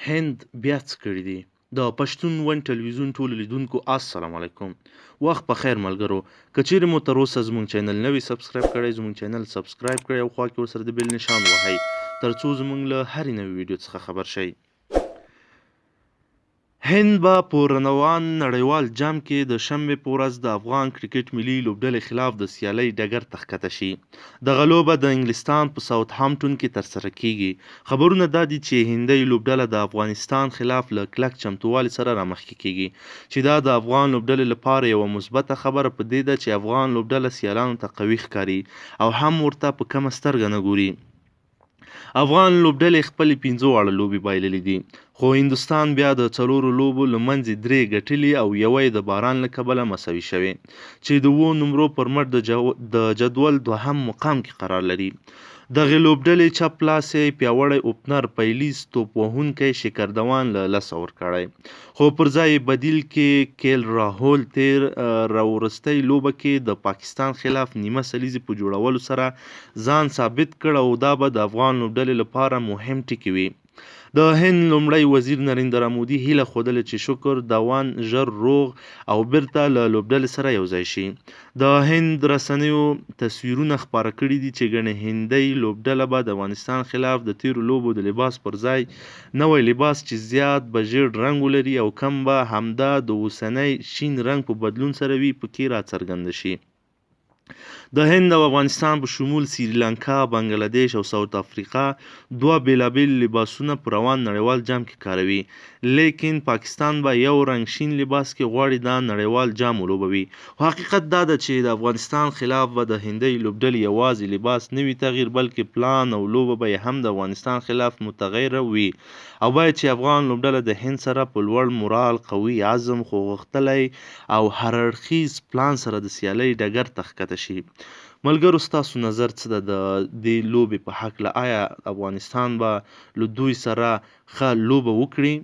هند بیا څه کړي دي؟ د پښتون ون ټلویزیون ټولو لیدونکو السلام علیکم، وخت په خیر ملګرو. که چیرې مو تر اوسه زموږ چینل نه وي سبسکرایب کړی، زموږ چینل سبسکرایب کړئ او خوا کې ورسره د بیل نشان وهئ ترڅو زموږ له هرې نوې ویډیو څخه خبر شئ. هند به په روان نړیوال جام کې د شنبې په ورځ د افغان کرکټ ملي لوبډلې خلاف د سیالۍ ډګر ته ښکته شي. دغه لوبه د انګلستان په ساوتهامپټون کې ترسره کیږي. خبرونه دا دي چې هندۍ لوبډله د افغانستان خلاف له کلک چمتووالي سره رامخکې کیږي، چې دا د افغان لوبډلې لپاره یوه مثبته خبره په دې ده چې افغان لوبډله سیالانو ته قوي ښکاري او هم ورته په کمه سترګه نه ګوري. افغان لوبډلې خپلې پنځه واړه لوبې بایللې دي، خو هندوستان بیا د څلورو لوبو له منځې درې ګټلي او یوه یې د باران له کبله مساوي شوې، چې د اوو نمرو پر مټ د جدول دوهم مقام کې قرار لري. دغې لوبډلې چپ لاسی پیاوړی اوپنر پیلیز توپ وهونکی شکر دوان له لاسه ورکړی، خو پر ځای یې بدیل کې کیل راهول تېر راوروستۍ لوبه کې د پاکستان خلاف نیمه سلیزې په جوړولو سره ځان ثابت کړ او دا به د افغان لوبډلې لپاره مهم ټکي وي. د هند لومړی وزیر نریندرا مودي هیله ښودلې چې شکر دوان ژر روغ او بیرته له لوبډلې سره یوځای شي. د هند رسنیو تصویرونه خپاره کړي دي چې ګڼې هندۍ لوبډله به د افغانستان خلاف د تېرو لوبو د لباس پر ځای نوی لباس چې زیات به ژیړ رنګ ولري او کم به همدا د اوسنی شین رنګ په بدلون سره وي پکې راڅرګند شي. د هند او افغانستان په شمول سریلانکا، بنګله دیش او ساوت افریقا دوه بیلابیل لباسونه په روان نړیوال جام کې کاروي، لیکن پاکستان به یو رنګ شین لباس کې غواړي دا نړیوال جام ولوبوي. خو حقیقت دا ده چې د افغانستان خلاف به د هندۍ لوبډلې یوازې لباس نه وي تغیر، بلکې پلان او لوبه به یې هم د افغانستان خلاف متغیره وي او باید چې افغان لوبډله د هند سره په لوړ مورال، قوي عزم، خو غښتلی او هر اړخیز پلان سره د سیالۍ ډګر ته ښکته شي. ملګرو ستاسو نظر څه ده د دې لوبې په هکله؟ آیا افغانستان به له دوی سره ښه لوبه وکړي؟